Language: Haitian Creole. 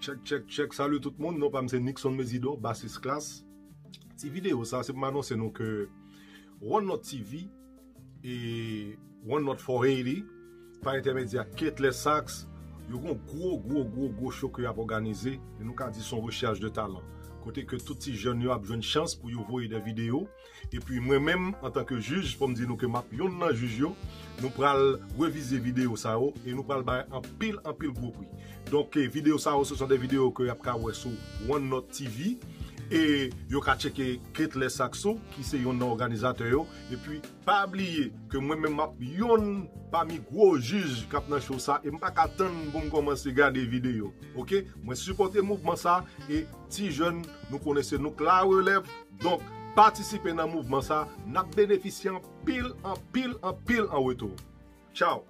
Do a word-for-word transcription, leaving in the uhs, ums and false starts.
Tchèk, tchèk, tchèk. Salut tout moun. Non pa m se Nixon Mezidor, Basis Klass. Ti videyo sa, se pou m anonse nou ke One North T V e One North four eighty, pa entèmedyè Ketlè Sax, yo gon gwo, gwo, gwo, gwo show ke y ap òganize, e nou ka di se yon rechèch de talan. Kote ke tout ti jèn yo ap jwenn chans pou yo voye de videyo. Epi mwen menm, antanke jij, fò m di nou ke m ap yonn nan jij yo, nou pral revize videyo sa yo e nou pral bay anpil, anpil gwo pri. Donk, eh, videyo sa yo, se son de videyo ke y ap ka wè sou One North T V. E yo ka tcheke Ketlè Sax tou, ki se yonn nan òganizatè yo. Epi, pa bliye ke mwen menm m ap yonn pami gwo jij k ap nan show sa. E m pa ka tann pou m kòmanse gade videyo. Oke? Mwen sipòte mouvman sa. E ti jèn, nou konnen se nou k larelèv. Donk, patisipe nan mouvman sa. N ap benefisye anpil, anpil, anpil an retou. Tchao!